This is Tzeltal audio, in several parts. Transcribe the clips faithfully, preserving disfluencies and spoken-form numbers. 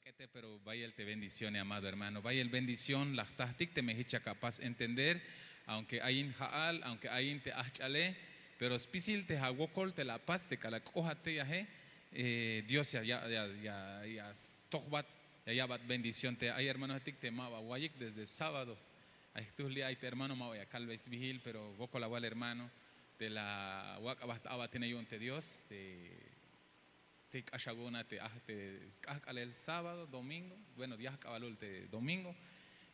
K'ete pero bayel te bendición, amado hermano, bayel bendición la jtajtik teme jich yak apas entender. Aunque ayin ja'al, aunque ayin te ajch'ale, pero spisil te awokol te la apas te k'alal k'oat tey aje. Dios ya stojbat, ya ya'bat bendición te ay hermanoetik te ma ba wayik desde sábados. Ay jtuhl li' ay te hermano ma ba ya kalbey sbihil, pero wokol awal hermano te la awak' aba jt'abatine yu'un te Dios te k'ax awu'un a te sk'ajk'alel sábado, domingo, bueno, yajk'abal ul te domingo.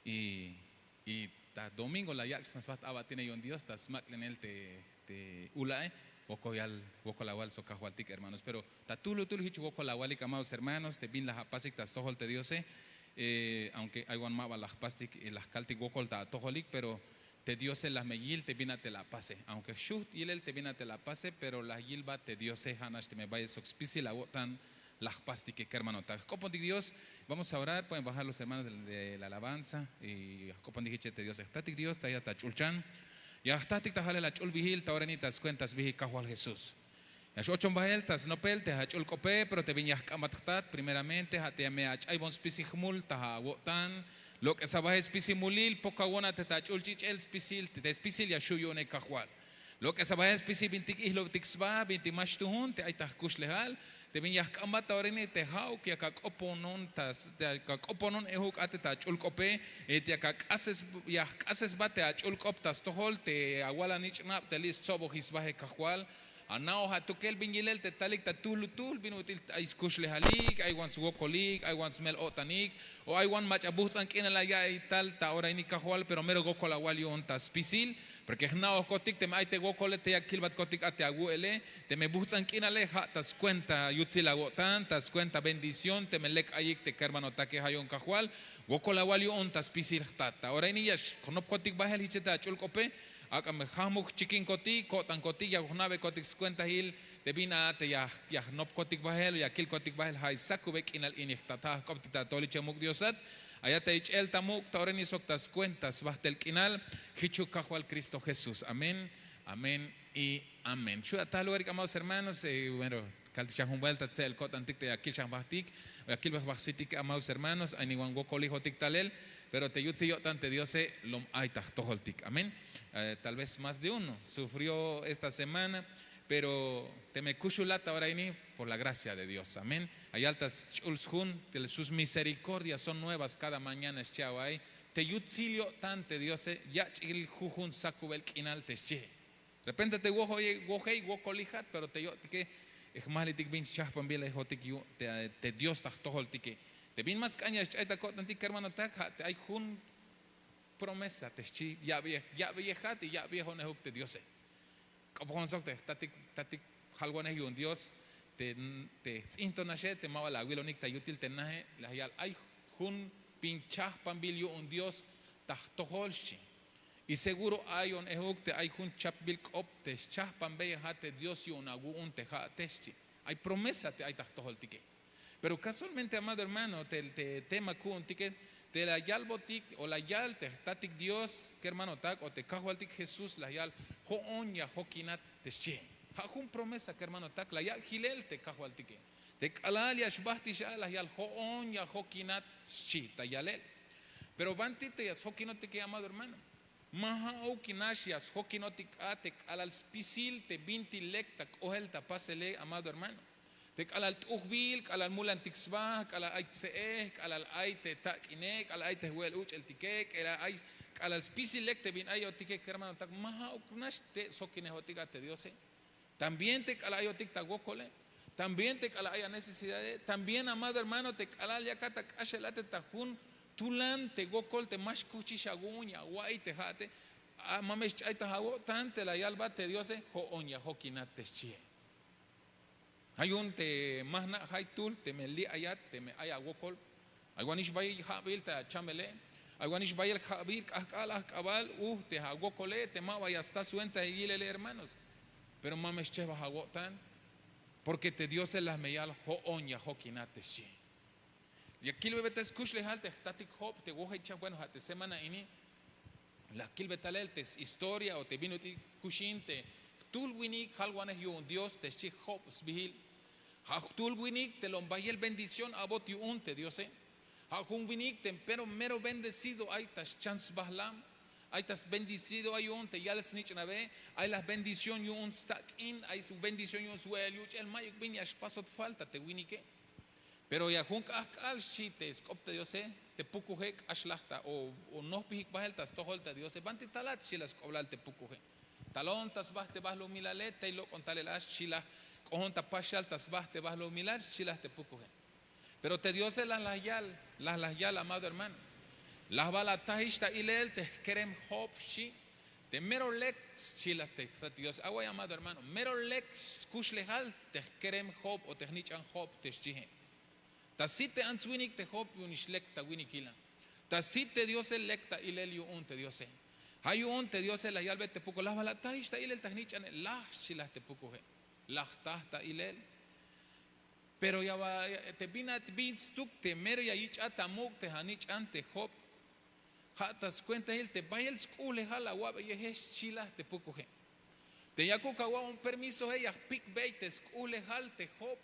Y ta domingo la yak' sba jt'abatine yu'un Dios ta smak'linel te ula'e. Wokol awal sok kajwaltik hermanos, pero ta tuhlutuhl jich wokol awalik amados hermanos te bin la apasik ta stojol te Diose. Aunque ay wan ma ba la jpastik la jkaltik wokol ta atojolik, pero te Diose la me yil te bin a te la apase. Aunque jxuht yilel te bin a te la apase, pero la yilbat te Diose. Ja' nax teme bayel sok spisil awo'tan la jpastike kermanotak. Jk'opontik Dios. Vamos a orar, pueden bajar los hermanos de la alabanza. Y jk'opontik jiche te Diose. Jtatik Dios, ta ya ta ch'ulchan, ya jtatik ta jalel ach'ulbihil ta ora ini ta skuenta sbihik kajwal Jesús. Ya x'ochon bahel ta snopel te ach'ul k'ope, pero te bin ya jk'ambat jtat primeramente ja' te me ach'aybon spisil jmul ta awo'tan. Lok'es a bahel spisil mulil, pok awu'un a te ach'ul ch'ich'el spisil, te spisil ya xju' yu'une kajwal. Lok'es a bahel spisil bintik ijlobtik sba, bintik ma xtuhun te ay ta jkuxlejal. Te bin ya jk'ambat ta ora ini te ja'uk yak ak'oponon ta yak ak'oponon ejuk a te ta ach'ul k'ope. Te yak ak'ases, ya jk'asesbat te ach'ul k'op ta stojol te awal anich'nab te li' stsobojix sbahe kajwal. Ana'oj atukel bin yilel te talik ta tuhlutuhl bin ut'il ay skuxlejalik, ay wan swokolik, ay wan smel-o'tanik, o ay wan mach'a buhtz'an k'inal a ya'iy tal ta ora ini kajwal, pero mero wokol awal yu'un ta spisil. Porke jna'ojkotik teme ay te wokole te ya kilbatkotik a te awu'ele, teme buhtz'an k'inale ja' ta skuenta yutsil awo'tan, ta skuenta bendición teme lek ayik te kermanotake. Ja' yu'un kajwal wokol awal yu'un ta spisil jtat. Ta ora ini ya xnopkotik bahel jiche te ach'ul k'ope. Ak'a me jajmuk jchikinkotik, ko'tankotik, ya jna'bekotik skuentahil te bin a te ya jnopkotik bahel o ya kilkotik bahel. Ja' ay sakube k'inal ini jtat, ja' jk'optik ta toliche muk' Diosat. Ayat ta ich'el ta muk' ta ora ini sok ta skuenta sbajtel k'inal. Jichuk kajwal Cristo Jesús. Amén, amén y amén. Xu' atal lugarik amados hermanos. Bueno, kaltik xan jun buelta tse'el ko'tantik te ya kil xan jbajtik o ya kilbej jbajsitik amados hermanos, ay niwan wokolijotik talel. Pero te yutsil yo'tan te Diose lom ay ta jtojoltik. Amén. Tal vez más de uno sufrió esta semana, pero teme kuxulat ta ora ini por la gracia de Dios. Amén. Ayal ta sch'ul sjun, sus misericordias son nuevas cada mañana, xchi awa'iy. Te yutsil yo'tan te Diose yach'il jujun sakubel k'inal te xchihe. Repente te wojey wokolijat, pero te yo'tike jmajlitik bin chahpanbilejotik yu'un te Dios ta jtojoltike. Te bin ma sk'an ya xch'ay ta ko'tantik kermanotak, ja' te ay jun promesa te xchi, ya'beyejat y ya'beyejon ejuk te Diose. K'opojon sok te jtatik jalwanej yu'un Dios te jts'in to naxe te ma ba la awilonik ta yutil te nahe, la yal ay jun bin chahpanbil yu'un Dios ta jtojol, xchi. Y seguro ayon ejuk te ay jun chapbil k'op te schahpanbeyejat te Dios yu'un awu'un te ja'ate, xchi. Ay promesa te ay ta jtojoltike. Pero kasualmente amado hermano, te tema ku'untike te la yalbotik o la yal te jtatik Dios kermanotak o te kajwaltik Jesús la yal: jo'on ya jokinat, te xchihe. Ja' jun promesa kermanotak la yak' jilel te kajwaltike. Te k'alal ya xbajtix a la yal: jo'on ya jokinat, xchi ta yalel. Pero banti te ya sjokinotike amado hermano, ma ja'uk nax ya sjokinotik a te k'alal spisil te bintik lek ta k'ohel ta pasele amado hermano. Te k'alal t'ujbil, k'alal mulantik sba, k'alal ay tse'ej, k'alal ay te tak'ine, k'alal ay te jwe'el uch'eltike, k'alal spisil lek te bin ayotike kermanotak, ma ja'uk nax te' sjokinejotik a te Diose. También te k'alal ayotik ta wokole, también te k'alal ay anecesidade, también amado hermano te k'alal yakat ak'axel a te ta jun tulan te wokol te ma xkuhchix awu'un ya awa'iy te ja'ate. Ma me xch'ay ta awo'tan te la yalbat te Diose: jo'on ya jokinat, te xchihe. Ja' yu'un te ma jna' jaytuhl teme li' ayat teme ay awokol. Ay wanix bayel ja'bil ta chamele, ay wanix bayel ja'bil k'ahk'al ajk'abal uj te awokole te ma ba ya sta swenta yilele hermanos. Pero ma me xchehbaj awo'tan, porke te Diose la me yal: jo'on ya jokinat, te xchi. Ya kilbebey ta skuxlejal te jtatik Job te wojey cham, bueno, ja' te semana ini la kilbey talel te shistoria o te bin ut'il kuxin te jtuhl winik jalwanej yu'un Dios te xchi Job sbihil. Ja' jtuhl winik te lom bayel bendición abot yu'un te diose. Ja' jun winik te mero mero bendecido ay ta xchan sbahlam, ay ta sbendecido ay yu'un te yal snich'nabe. Ay laj bendición yu'un stak'in, ay sbendición yu'un swe'el yuch'el, mayuk bin ya xpasot falta te winike. Pero ya jun k'ahk'al xchi te sk'op te diose, te pukuje k'ax laj ta o nohpijik bahel ta stojol ta diose. Banti talat xchi laj sk'oblal te pukuje. Talon ta sba te bahlumilale, tey lok'on talel a xchi laj. K'ohon ta paxal ta sba te bahlumilal xchi laj te pukuje. Pero te diose laj laj yal, laj laj yal amado hermano. Laj bal atajix ta ilel te jkerem job xchi. Te mero lek xchi laj te jtat dios away amado hermano, mero lek skuxlejal te jkerem job o te jnich'an job te xchije. Ta sit te ants winik te job yu'un ix lek ta winikila. Ta sit te diose lek ta ilel yu'un te diose. Ja' yu'un te diose laj yalbe te puku laj bal atajix ta ilel ta jnich'ane, laj xchi laj te pukuje. Laj taj ta ilel. Pero ya ba te bin a bin stuk te mero ya yich'at ta muk' te anich'an te job. Ja' ta skuentahil te bayel sk'uhlejal awabeyeje xchi laj te pukuje. Te yakuk awa'bon permisoe ya jpikbey te sk'uhlejal te job.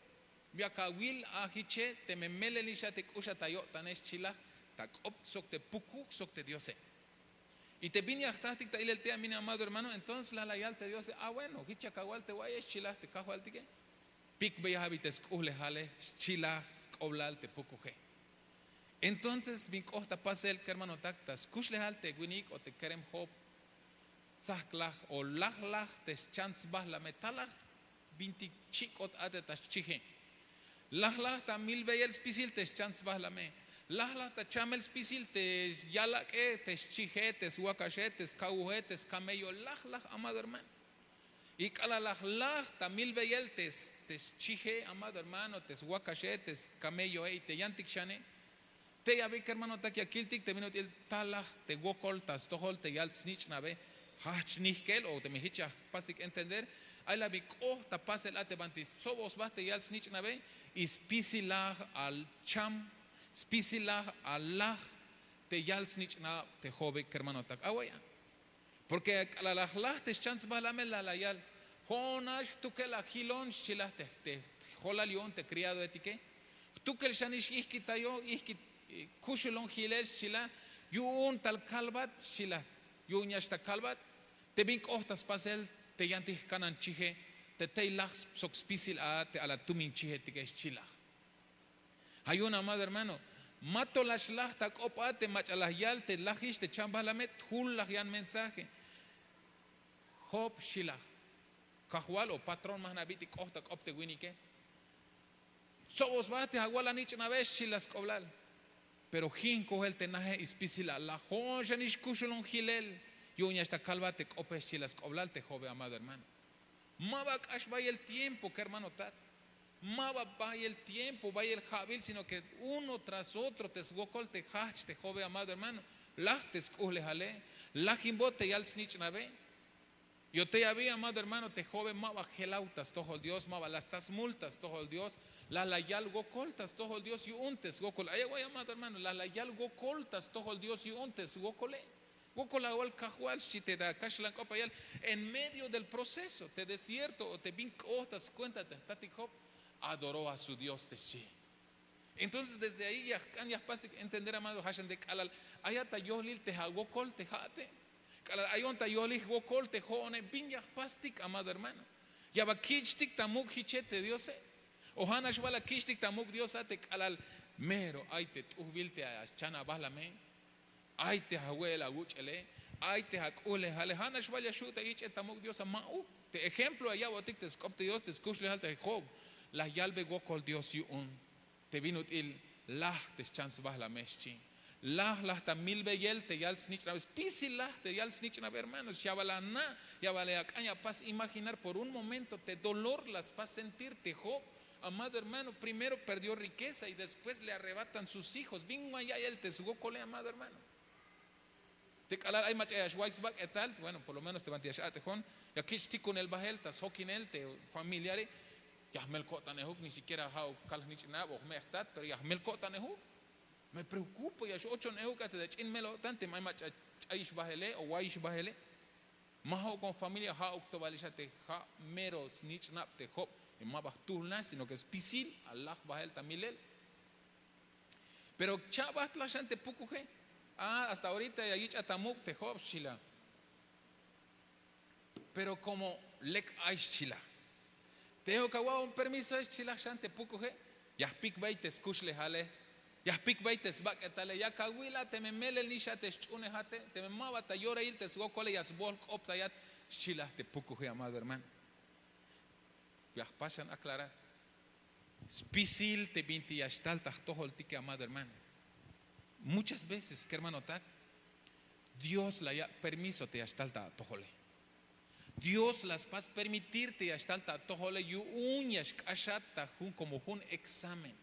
Yak awil a jiche teme melelix a te k'ux a ta yo'tane xchi laj. Ta k'op sok te pukuj sok te diose. Y te bin ya jtahtik ta ilel tey a mine amado hermano entonces laj la yal te diose a bueno jich yak awal te wa'ye xchi laj te kajwaltike. Pikbeyaj abi te sk'uhlejale xchi laj sk'oblal te pukuje. Entonces bin k'oht ta pasel kermanotak ta skuxlejal te winik o te kerem job. Tzajklaj o lajlaj te xchan sbahlame talaj. Bintik chik'ot a te ta xchije. Lajlaj ta milbeyel spisil te xchan sbahlame. Lajlaj ta chamel spisil te yalak'e te xchije te swakaxe te skawuje te skameyol lajlaj amado hermano. Y k'alal laj laj ta milbeyel te xchije amado hermano te swakaxe te skameyoe y te yantik xane. Tey abi kermanotak ya kiltik te bin ut'il talaj te wokol ta stojol te yal snich'nabe. Jajch nijkel o teme jich ya jpastik entender. Ay la bin k'oht ta pasel a te banti stsobo sba te yal snich'nabe. Y spisilaj al cham spisilaj al laj te yal snich'nab te jobe kermanotak away a. Porke k'alal laj laj te xchan sbahlame laj la yal. Jo'on nax jtukel ajilon xchi laj te jolal yu'un te kriadoetike. Jtukel xanix ijkitayo ijkit kuxulon jilel xchi laj. Yu'un tal kalbat xchi laj. Yu'un yax ta kalbat. Te bin k'oht ta spasel te yantik jkanan chije te tey laj sok spisil a te alal tumin chijetike xchi laj. Ja' yu'un amado hermano, ma tolax laj ta k'op a te mach'a laj yal te lajix te chambajlame. Jul laj yan mensaje. Job xchi laj. Kajwal o patrón ma jna' bit'ik k'oht ta k'op te winike. Tsobo sba te awal anich'nabe xchi laj sk'oblal. Pero jin kojel te naje y spisil a laj jo'on xanix kuxulon jilel. Yu'un yax ta kalbat te k'ope xchi laj sk'oblal te jobe amado hermano. Ma ba k'ax bayel tiempo kermanotak. Ma ba bayel tiempo bayel ja'bil sino ke uno tras otro te swokol te jajch te jobe amado hermano. Laj te sk'uhlejale. Laj inbot te yal snich'nabe. Yo tey abi amado hermano te jobe ma ba jelaw ta stojol dios ma ba la sta smul ta stojol dios. Laj la yal wokol ta stojol dios yu'un te swokol ay away amado hermano laj la yal wokol ta stojol dios yu'un te swokole. Wokol awal kajwal xchi te ta kaxlan k'op ayal. En medio del proceso te desierto o te bin k'oht ta skuenta te jtatik job. Adoró a su dios te xchi. Entonces desde ahi ya jk'an ya jpastik entender amado jaxan te k'alal ayat ta yohlil te awokol te ja'ate. K'alal ayon ta yohlil jwokol te jo'one bin ya jpastik amado hermano. Ya ba kich'tik ta muk' jiche te diose. O ja' nax bal akich'tik ta muk' dios a te k'alal mero ay te t'ujbil te achan abahlame. Ay te awe'el awuch'ele. Ay te ak'uhlejale ja' nax bal ya xhu' ta ich'e ta muk' dios a ma'uk. Te ejemplo ya ya'botik te sk'op te dios te skuxlejal te job. La yalbe wokol dios yu'un te bin ut'il laj te xchan sbahlame xchi. Laj laj ta milbeyel te yal snich'nabe spisil laj te yal snich'nabe hermanos ya bal ana'. Ya bal ak'an ya pas imaginar por un momento te dolor la spas sentir te job. Amado hermano primero perdió riqueza y después le arrebatan sus hijos bin ma ya'iyel te swokole amado hermano. Te k'alal ay mach'a ya xway sbak'etal bueno por lo menos te banti ya x'a'tejon ya kich' tikunel bahel ta sjokinel te familiare. Ya jmel ko'tanejuk ni sikiera ja'uk kal jnich'nab o jme' jtat pero ya jmel ko'tanejuk. Me preokupo ya x'ochonejuk a te ta ch'in mel o'tan teme ay mach'a ch'ayix bahele o wayix bahele. Ma ja'uk kon familia ja'uk to balix a te ja' mero snich'nab te job. Ma ba jtuhl nax sino ke spisil a laj bahel ta milel. Pero cha'bat laj xan te pukuje. Ah, hasta ahorita ya yich'a ta muk' te job xchila. Pero komo lek ay xchila, te jok awa'on permiso xchila xan te pukuje. Ya jpikbey te skuxlejale, ya jpikbey te sbak'etale, ya kawila teme melel nix a te xch'uhunejate, teme ma ba ta yorahil te swokole ya sbohol k'optayat. Xchila te pukuje amado hermano. Ya jpas xan aklarar spisil te binti ya xtal ta jtojoltike amado hermano. Muchas veces kermanotak, dios la yak' permiso te ya xtal ta atojole. Dios la spas permitir te ya xtal ta atojole yu'un ya xk'axat ta jun komo jun examen.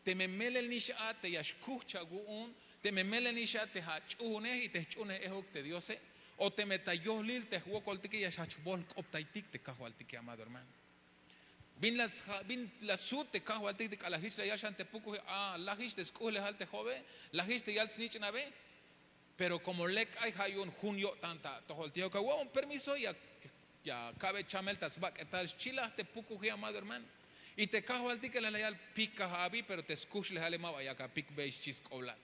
Teme melel nix a te ya xkuhch awu'un, teme melel nix a te ach'uhunej y te jch'uhunej ehuk te diose, o teme ta yohlil te jwokoltike ya xjach jbohl k'optaytik te kajwaltike amado hermano. Bin la sut te kajwaltik te k'alal jich la yal xan te pukuje a lajix te sk'uhlejal te jobe, lajix te yal snich'nabe. Pero komo lek ay ja' yu'un jun yo'tan ta atojol te jok awa'on permiso ya kabe chamel ta sbak'etal xchilaj te pukuje amado hermano. Y te kajwaltike la la yal pikaj abi pero te skuxlejale ma ba yak apikbey xchi sk'oblal.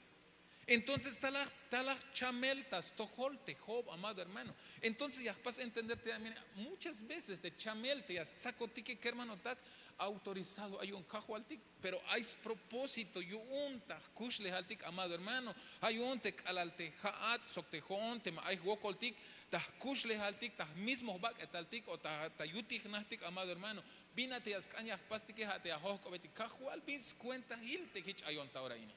Entonces talaj chamel ta stojol te job amado hermano. Entonces ya jpas entender te muchas veces te chamel te ya stzakotike kermanotak, autorizado ay yu'un kajwaltik. Pero ay spropósito yu'un ta jkuxlejaltik amado hermano. Ja' yu'un te k'alal te ja'at sok te jo'on teme ay jwokoltik ta jkuxlejaltik ta jmismo jbak'etaltik o ta yutil jnajtik amado hermano. Bin a te ya sk'an ya jpastike ja' te ya jojk'obetik kajwal bin skuentahil te jich ayon ta ora ini.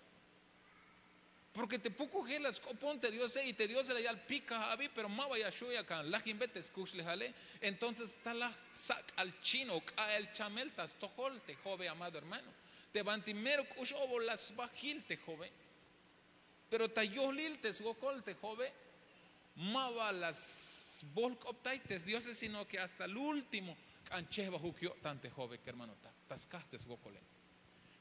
Porke te pukujel la sk'opon te diose y te diose la yal pikaj abi pero ma ba ya xu' ya kan lajinbe te skuxlejale. Entonces talaj sak'al chin o k'a'el chamel ta stojol te jobe amado hermano. Te banti mero k'ux obol la sba jil te jobe. Pero ta yohlil te swokol te jobe ma ba la sbohl k'optay te sdiose sino ke hasta lúltimo k'an chehbajuk yo'tan te jobe kermanotak ta skaj te swokole.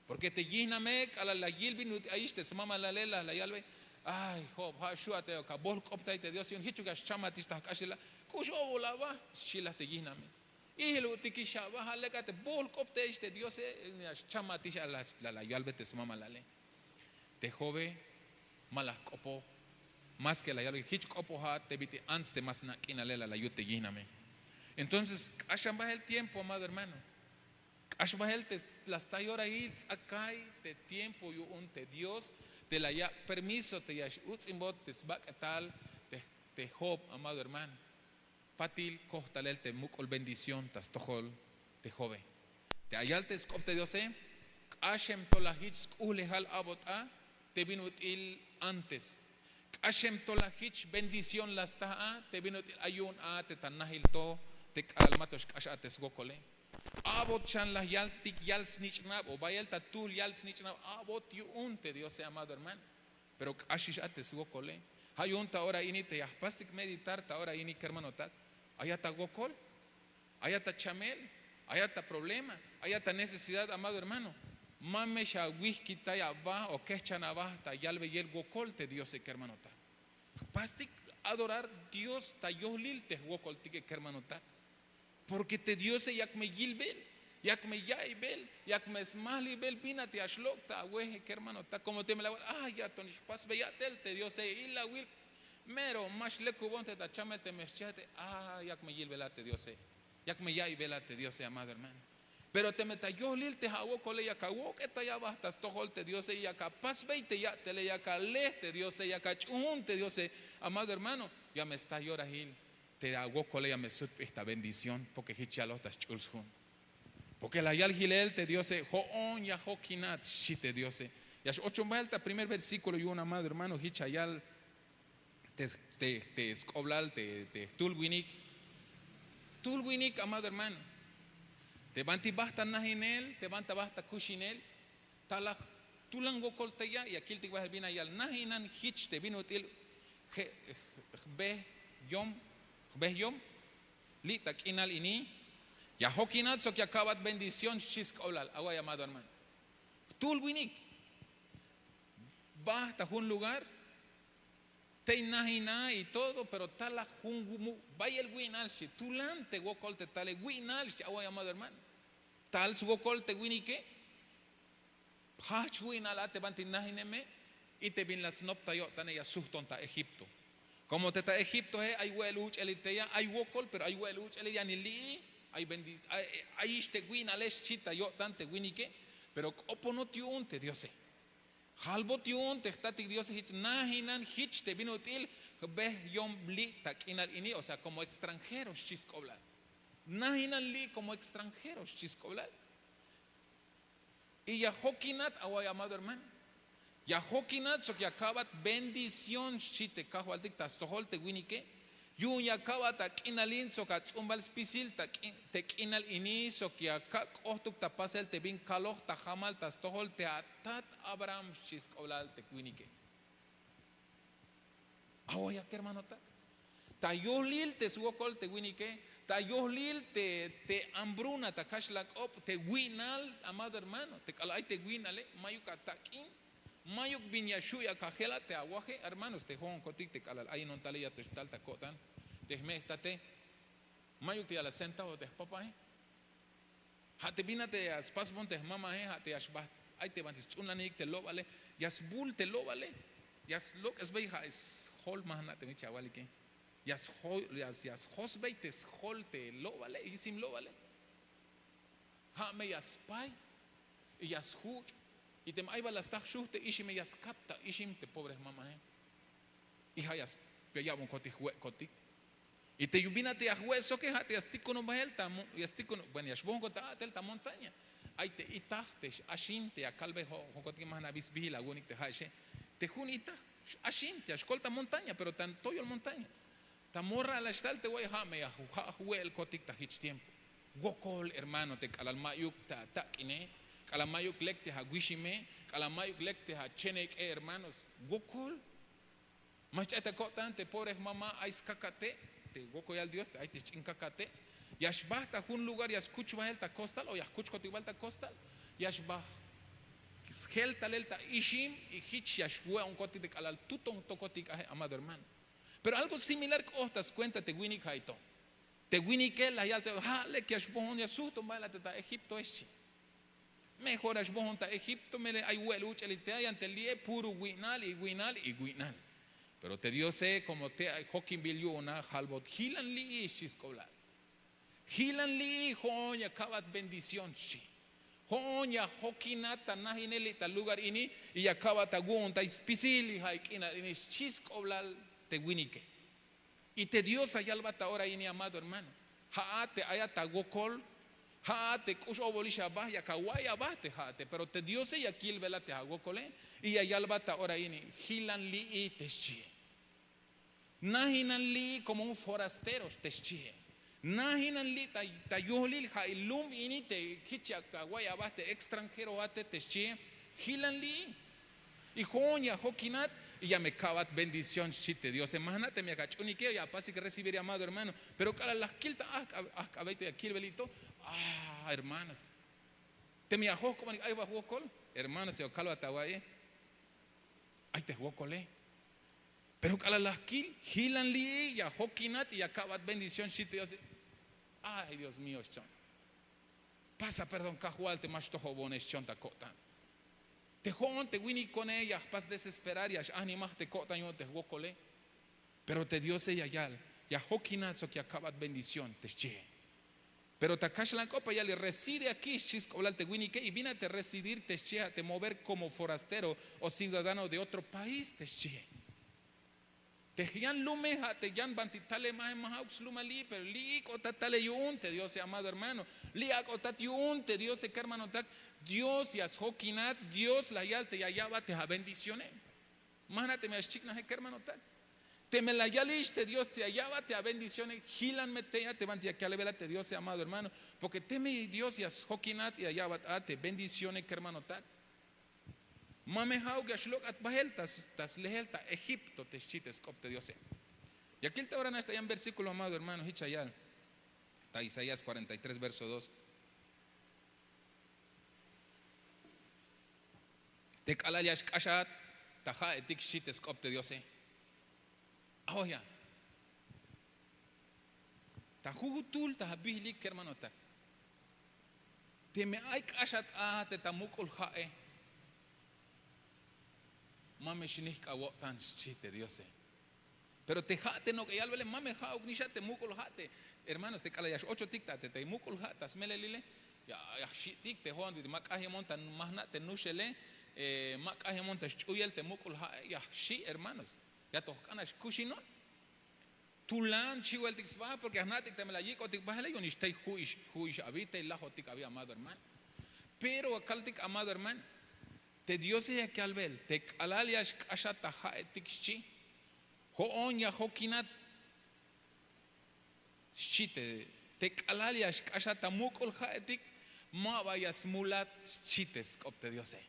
Porke te yihname k'alal la yil bin ut'il ayix te smamalale la la yalbe, ay job ja' xu' a te ok abohl k'optay te dios yu'un jichuk ya xchamatix ta jk'axela. K'ux obol aba xchi la te yihname. Ijil ut'ikix aba ja' lek a te bohl k'optayix te diose. Ya xchamatix a la la yalbe te smamalale. Te jobe ma la jk'opoj. Más ke la yalbe jich k'opojat te bit'il ants te ma sna' k'inale la la yut te yihname. Entonces k'axan bahel tiempo amado hermano. K'ax bahel te la sta yorahil tz'akay te tiempo yu'un te dios te la yak' permiso te ya x'uts'inbot te sbak'etal te job amado hermano. Patil koj talel te muk'ul bendición ta stojol te jobe. Te ayal te sk'op te diose k'axem to la jich sk'uhlejal abot a te bin ut'il antes. K'axem to la jich bendición la sta a te bin ut'il ay yu'un a te ta najil to te k'alal ma to xk'ax a te swokole. Abot xan la yaltik yal snich'nab o bayel ta tuhl yal snich'nab abot yu'un te diose amado hermano. Pero k'axix a te swokole. Ja' yu'un ta ora ini te ya jpastik meditar ta ora ini kermanotak. Ayat ta wokol, ayat ta chamel, ayat ta problema, ayat ta necesidad amado hermano. Ma me xawihkitay aba o kehchan aba ta yalbeyel wokol te diose kermanotak. Jpastik adorar dios ta yohlil te jwokoltike kermanotak. Porke te diose yak me yilbel, yak me ya'iybel, yak me smajlibel bin a te ya xlok' ta aweje kermanotak komo teme la awal a ya to nix jpasbey ya'tel te diose. Ilawil mero ma xlekubon te ta chamel teme xchihate a yak me yilbel a te diose. Yak me ya'iybel a te diose amado hermano. Pero teme ta yohlil te ja' awokole yak awok'etay aba ta stojol te diose yak apasbey te ya'tele yak alej te diose yak ach'uhun te diose, amado hermano, ya me sta yorahil te awokole ya me sutp'ij ta bendición. Porke jich yaloj ta sch'ul sjun. Porke la yal jilel te diose jo'on ya jokinat xchi te diose. Ya x'ochon bahel ta primer versíkulo yu'un amado hermano jich ya yal te sk'oblal te jtuhl winik. Jtuhl winik amado hermano, te banti bajt ta najinel te banta bajt ta kuxinel. Talaj tulan wokol te ya' ya kiltik bahel bin a yal najinan jich te bin ut'il jbehiyom li' ta k'inal ini. Ya jokinat sok ya ka'bat bendición xchi sk'oblal awa' llamado hermano. Jtuhl winik bajt ta jun lugar tey najina y todo pero talaj jun bayel wi'nal xchi tulan te wokol te tale wi'nal xchi awa' llamado hermano. tal swokol te winike. Jajch wi'nal a te banti najineme. Y te bin la snop ta yo'tane ya sujton ta egipto. Komo te ta egiptoe ay we'el uch'elil teya, ay wokol pero ay we'el uch'elil yanil li'i. Ayix te wi'nale xchi ta yo'tan te winike. Pero k'oponot yu'un te diose. Jalbot yu'un te jtatik diose jich najinan jich te bin ut'il jbehyon li' ta k'inal ini o sea komo extranjero xchi sk'oblal. Najinan li' komo extranjero xchi sk'oblal. Y ya jokinat away amado hermano. Ya jokinat sok ya ka'bat bendición xchi te kajwaltik ta stojol te winike. Yu'un ya ka'bat ak'inalin sok ats'umbal spisil te k'inal ini sok ya kak' k'ohtuk ta pasel te bin kaloj ta jamal ta stojol te atat abraham xchi sk'oblal te winike. Awoya kermanotak, ta yohlil te swokol te winike, ta yohlil te hambruna ta kaxlan k'op te wi'nal. Amado hermano, te k'alal ay te wi'nale mayuk atak'in. Mayuk bin ya xhu' ya kajela te awaje hermanos te jo'onkotik te k'alal ayinon tale ya to xtal ta ko'tan. Te jme'jtate mayuk te ya la sentado te jpapae. Ja' te bin a te ya spasbon te jmamae ja' te ya xbaj ay te banti sts'unlanik te lo'bale. Ya sbul te lo'bale. Ya slok'esbey ja' sjol ma jna' te mich awalike. Ya sjosbey te sjol te lo'bale yisim lo'bale. Ja' me ya spay y ya sjuch'. Y teme ay bal la staj xuj te ixime ya skap ta ixim te pobre jmamae. Y ja' ya yabonkotik jwe'kotik. Y te bin a te ya jwe' soke ja' te ya stikonoj bahel ta ya stikonoj bueno ya xbojonkot ta a'tel ta montaña. Ay te itaj te x'axin te ya kalbey jo'onkotik ma jna' bi sbihil awu'unik te ja'exe. Te jun itaj x'axin te ya xkol ta montaña pero ta toyol montaña. Ta morra la xtal te wa'iy ja' me ya jwe'elkotik ta jich tiempo. Wokol hermano te k'alal mayuk te atak'ine, k'alal mayuk lek te awixime, k'alal mayuk lek te achenek'e hermanos. Wokol. Ma xch'ay ta ko'tan te pobre jmama ay skakate. Te wokoyal dios te ay te sch'in kakate. Ya xbaj ta jun lugar ya skuch bahel ta kostal o ya jkuchkotik bahel ta kostal. Ya xbaj sjel talel ta ixim. Y jich ya xwe'onkotik te k'alal tutontokotik aje amado hermano. Pero algo similar k'oht ta skuenta te winik ja'i to. Te winike la yal te ja' lek ya xbojon ya sujton bahel a te ta egiptoe xchi. Mejor ya xbojon ta egipto melel ay we'el uch'elil te ayan te li'e puro wi'nal y wi'nal y wi'nal. Pero te diose komo te ay jokinbil yu'un a jalbot jilan li'i xchi sk'oblal. Jilan li'i jo'on ya ka'bat bendición xchi. Jo'on ya jokinat ta najinel li' ta lugar ini. Y ya ka'bat awu'untay spisil y ja' ay k'inal ini xchi sk'oblal te winike. Y te dios ya yalbat ta ora ini amado hermano. Ja'at te ayat ta wokol. Ja'at te k'ux obolix aba ya kawa'iy aba te ja'ate pero te diose ya yilbelat te awokole. Y ya yalbat ta ora ini. Jilan li'i te xchie. Najinan li'i komo un forastero te xchie. Najinan li'i ta yohlil ja'i lum ini te jich ya kawa'iy aba te extranjeroate te xchie. Jilan li'i. Y jo'on ya jokinat y ya me ka'bat bendición xchi te diose ma jna' teme ya kach'unike ya apasik recibir amado hermano. Pero k'alal la jkil ta ajk'abey te ya kilbel li' to. Ah hermanos, teme ya jojk'obanik ay ba jwokol. Hermanos te ya kalbat awa'iye. Ay te jwokole. Pero k'alal la jkil jilan li'i ya jokinat y ya ka'bat bendición xchi te diose. Ay dios mío xchon. Pasa perdón kajwal te ma xtojobone xchon ta ko'tan. Te jo'on te winikone ya jpas desesperar ya x'ajnimaj te ko'tan yu'un te jwokole. Pero te diose ya yal ya jokinat sok ya ka'bat bendición te xchie. Pero ta kaxlan k'op ya yal reside akí xchi sk'oblal te winike y bin a te residir te xchie a te mover komo forastero o ciudadano de otro país te xchie. Te yan lume ja' te yan banti talemaje ma ja'uk slumali'i pero li'i k'otat tale yu'un te diose amado hermano. Li'i ak'otat yu'un te diose kermanotak. Dios ya sjokinat. Dios la yal te ya ya'bat te abendicione. Ma jna' teme ya xchiknaje kermanotak. Teme la yalix te dios te ya ya'bat te abendicione jilan me tey a te banti ya kalbelat te diose amado hermano. Porke teme dios ya sjokinat ya ya'bat a te bendicione kermanotak. Ma me ja'uk ya xlok'at bahel ta slehel ta egipto te xchi te sk'op te diose. Ya kil ta ora nax ta yan versíkulo amado hermano jich ya yal. Ta isaías kuarenta y tres verso dos. Te k'alal ya xk'axat ta ja'etik xchi te sk'op te diose. Awoya. Ta jujutul ta abihilik kermanotak. Teme ay k'axat a te ta muk'ul ha'e, ma me xnihk' awo'tan, xchi te Diose. Pero te ha' te nok'e yalbele, ma me ha'uk nix a te muk'ul ha' te. Hermanos, te k'alal ya x-ochotik ta te muk'ul ha' ta smelelile, ya jxi'tik te ho'on, ma k'ajyemon ta, ma jna' te nuxele, ma k'ajyemon ta xch'uyel te muk'ul ha'e, ya jxi', hermanos. Ya to jk'an nax kuxinon. Tulan, chiweltik sba, porque ya jna'tik teme la yik'otik bajele yu'un ix tey ju'ix abi, tey lajotik abi, amado hermano. Pero ya kaltik, amado hermano, te Diose yak yalbel te k'alal ya xk'axat ta ha'etik, xchi, ho'on ya jokinat, xchi. Te k'alal ya xk'axat ta muk'ul ha'etik, ma ba ya smulat, xchi te sk'op te Diose.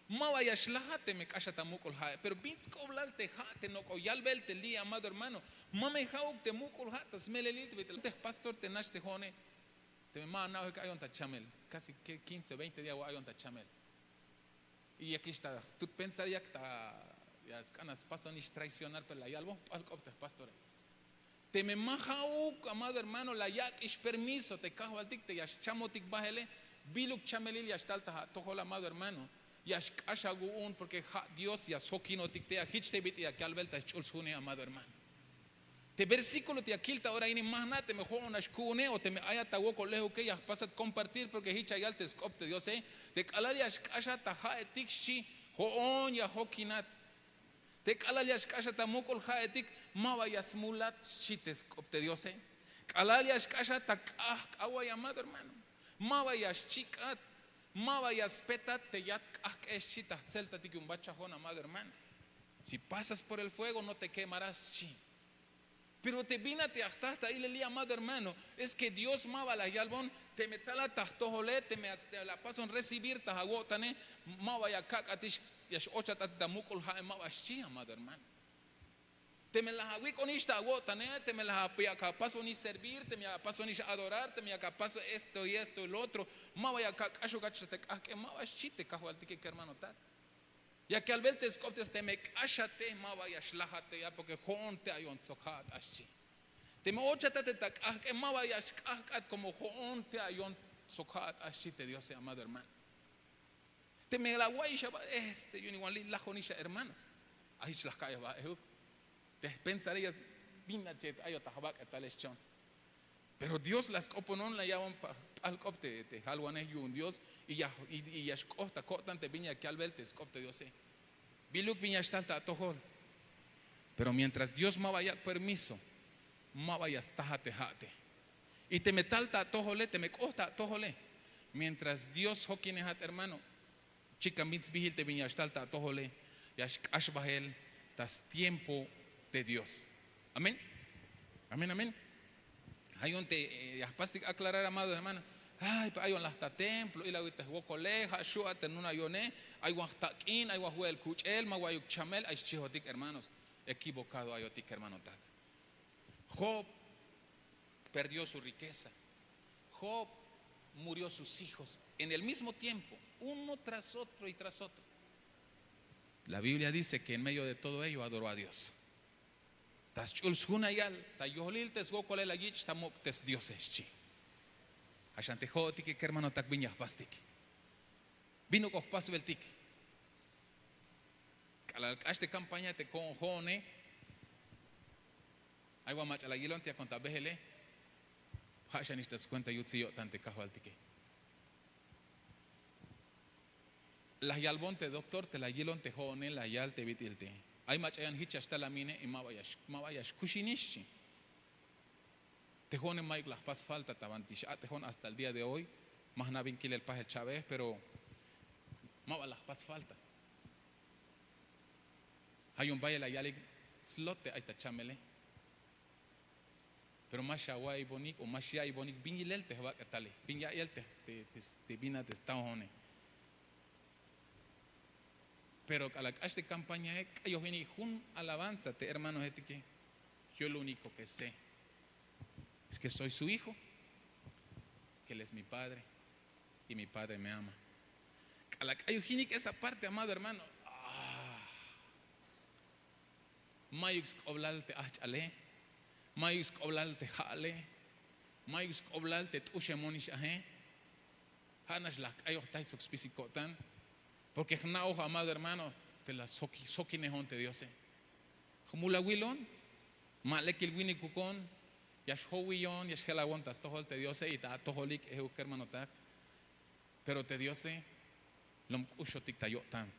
Ma ba ya xlajat teme k'axat ta muk'ul ha'e. Pero bin sk'oblal te ha' te nok'o yalbel te li', amado hermano. Ma me ha'uk te muk'ul ha' ta smelelil te bit'il te jpastor te nax te ho'one. Teme ma ana'ojik, ayon ta chamel. Casi que quince, veinte días wa ayon ta chamel. Y yakix ta jtut pensar, yak ta, ya sk'an a spasonix traicionar, pero la yalbon jp'alk'op te jpastore. Teme ma ha'uk, amado hermano, la yak'ix permiso te kajwaltik te ya xchamotik bajele, biluk chamelil ya xtal ta atojol, amado hermano. Ya xk'ax awu'un, porque ha' Dios ya sjokinotik tey a jich te bit'il yak yalbel ta sch'ul sjune, amado hermano. Te versículo te ya kil ta ora ini, ma jna' teme ho'on nax ku'une o teme ayat ta wokol lejuke, ya jpasat compartir, porque jich ya yal te sk'op te Diose. Te k'alal ya xk'axat ta ha'etik, xchi, ho'on ya jokinat. Te k'alal ya xk'axat ta muk'ul ha'etik, ma ba ya smulat, xchi te sk'op te Diose. K'alal ya xk'axat ta k'ajk' away, amado hermano, ma ba ya xchik'at, ma ba ya spetat te yat k'ajk'e, xchi, ta jtseltatik yu'un ba chajon, amado hermano. Si pasas por el fuego, no te quemarás, xchi. Pero te bin a te ya jta ta ilel li', amado hermano, es que Dios ma ba la yalbon teme talat ta jtojole, teme la apason recibir ta awo'tane, ma ba ya kak'atix, ya x-ochat a te ta muk'ul ha'e, ma ba xchi, amado hermano. Teme la awik'onix ta awo'tane, teme la yak apasonix servir, teme yak apasonix adorar, teme yak apaso esto y esto y lo otro, ma ba ya ak'axok ach te k'ajk'e, ma ba xchi te kajwaltike, kermanotak. Yak yalbel te sk'op te Dios, teme k'axate, ma ba ya xlajat tey a, porque ho'on te ayon sok ha'at a, xchi. Teme ochat a te ta k'ajk'e, ma ba ya xk'ajk'at, como ho'on te ayon sok ha'at a, xchi te Diose, amado hermano. Teme la awa'ix aba, este, yu'un igual li' lajonix a, hermanos. A jich la jka'y aba ejuk. Te jpensariyas bin a che ayot ta jbak'etale, xchon. Pero Dios la sk'oponon, la ya'bon p'alk'op te jalwanej yu'un Dios, y ya xk'oht ta ko'tan te bin yak yalbel te sk'op te Diose. Biluk bin ya xtal ta atojol. Pero mientras Dios ma ba yak' permiso, ma ba ya stajat te ha'ate. Y teme tal ta atojole, teme k'oht ta atojole, mientras Dios jokinejat, hermano, chikan bin sbijil te bin ya xtal ta atojole, ya xk'ax bajel ta stiempo de Dios. Amén. Amén, amén. Ay yu'un te ya jpastik aclarar, amado hermano. Ay, pero ayon laj ta templo, ilawil te jwokole, ja' xu' a te nuna'yone, ay wan jtak'in, ay wan jwe'el kuch'el, ma wa'iyuk chamel, ay xchihotik, hermanos. Equivocado ayotik, hermanotak. Job perdió su riqueza. Job murió sus hijos en el mismo tiempo, uno tras otro y tras otro. La Biblia dice que en medio de todo ello adoró a Dios. Ta sch'ul sjunayal, ta yolil te swokole la yich' ta muk' te sDiose, xchi. Ja'xan te jo'otike, kermanotak, bin ya jpastik. Bin uk'o jpasbeltik. K'alal k'ax te campaña te jo'one, ay wan mach'a la yilon te yakon ta bejele. Ja'xanix ta skuenta yutsil yo'tan te kajwaltike. La yalbon te doctor te la yilon te jo'one, la yal te bit'il te ay mach'a yan jich ya xtal a mine y ma ba ya xkuxinix, xchi. Te jo'one mayuk la jpas falta ta banti x-a'tejon hasta el día de hoy. Ma jna' bin kilel pajel cha'bej, pero ma ba la jpas falta. Ja' yu'un bayel la yalik slot te ay ta chamele. Pero ma xawa'iybonik o ma xya'iybonik bin yilel te jbak'etale, bin ya'iyel te bin a te staojo'one. Pero k'alal k'ax te campañae, k'ayojinik jun alabanza te hermanojetike. Yo lo único que sé es que soy su hijo, que él es mi padre y mi padre me ama. K'alal k'ayojinik esa parte, amado hermano, ah, mayuk sk'oblal te ajch'ale, mayuk sk'oblal te ja'ale, mayuk sk'oblal te t'uxemonix aje. Ja' nax la jk'ayojtay sok spisil ko'tan. Porke jna'oj, amado hermano, te la sjokinejon te diose. Jmulawilon, ma lekil winikukon, ya xjowiyon, ya xjelawon ta stojol te diose y ta atojolik euk kermanotak. Pero te diose lom k'uxotik ta yo'tan.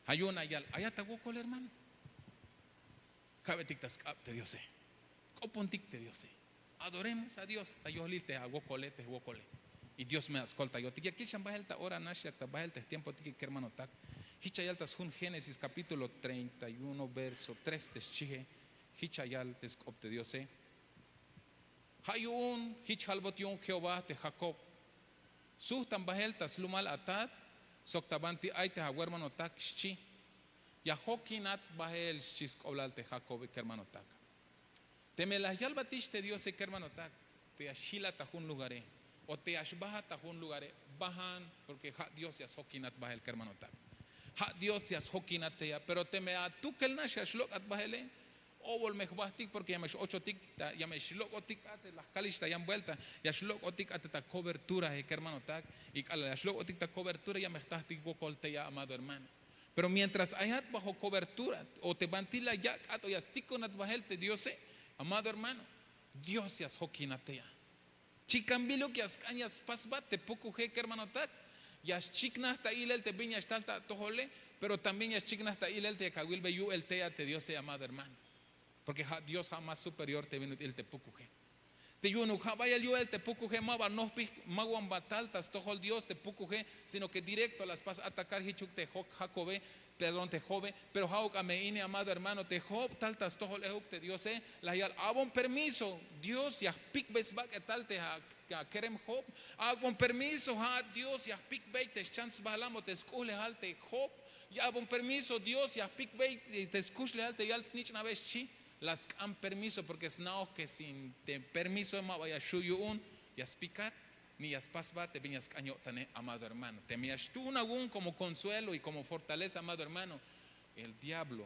Ja' yu'un la yal, ayat awokol hermano. Ka'betik ta sk'ab te diose. K'opontik te diose. Adoremos a dios ta yohlil te awokole te jwokole. Y dios me askoltayotik ya kil xan bahel ta ora nax yak ta bahel te jtiempotik kermanotak. Jich ayal ta sjun génesis kapítulo treinta y uno verso tres te xchije. Jich ayal te sk'op te diose. Ja' yu'un jich jalbot yu'un jehová te jakob. Sujtan bahel ta slumal atat sok ta banti ay te awermanotak xchi. Ya jokinat bahel xchi sk'oblal te jakobe kermanotak. Teme la yalbatix te diose kermanotak, te ya xjilat ta jun lugare o te ya xbajat ta jun lugare, bajan. Porke ja' dios ya sjokinat bahel kermanotak. Ja' dios ya sjokinat te ya pero teme atukel nax ya xlok'at bahele. Obol me jbahtik porke ya me x'ochotik, ya me xlok'otik a te la jkalix ta yan buelta. Ya xlok'otik a te ta kobertura kermanotak. Y k'alal ya xlok'otik ta kobertura ya me jtahtik wokol te ya amado hermano. Pero mientras ayat bajo kobertura o te bantil la yak' at o ya stikonat bahel te diose, amado hermano, dios ya sjokinat te ya. Chikan biluk ya sk'an ya spasbat te pukuje kermanotak. Ya xchiknaj ta ilel te bin ya xtal ta atojole. Pero también ya xchiknaj ta ilel te yak awilbe yu'el te ya te diose amado hermano. Porke ja' dios ja' más superior te bin ut'il te pukuje. Te yu'unuk ja' bayel yu'el te pukuje ma ba nojpij, ma wan ba tal ta stojol dios te pukuje, sino ke direkto la spas atakar jichuk te jakobe, perdón te jobe. Pero ja'uk a me ini amado hermano te job tal ta stojol ejuk te diose. La yal abon permiso, dios ya jpikbey sbak'etal te akerem job. Ak'bon permiso ja' dios ya jpikbey te xchan sbahlam o te sk'uhlejal te job. Ya'bon permiso dios ya jpikbey te skuxlejal te yal snich'nabe xchi. La sk'an permiso porke sna'oj ke sin te permiso ma ba ya xhu' yu'un ya spikat ni ya spasbat te bin ya sk'an yo'tane. Amado hermano, teme ya xtuun awu'un komo konsuelo y komo fortaleza amado hermano, el diablo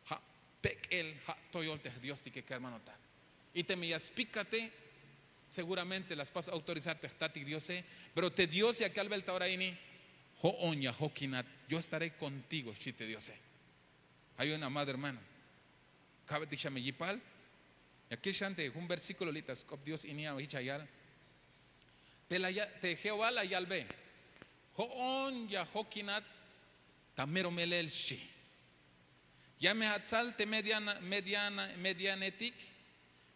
ja' pek'el ja' toyol te jdiostike kermanotak. Y teme ya spikate, seguramente la spas autorizar te jtatik diose. Pero te dios ya kalbel ta ora ini, jo'on ya jokinat, yo estaré kontigo xchi te diose. Ay un amado hermano, kabetik xa me yipal. Ya kil xan te jun versíkulo li' ta sk'op dios ini a jich ayal. Te jehová la yalbe, jo'on ya jokinat ta mero melel xchi. Ya me atsal te medianetik,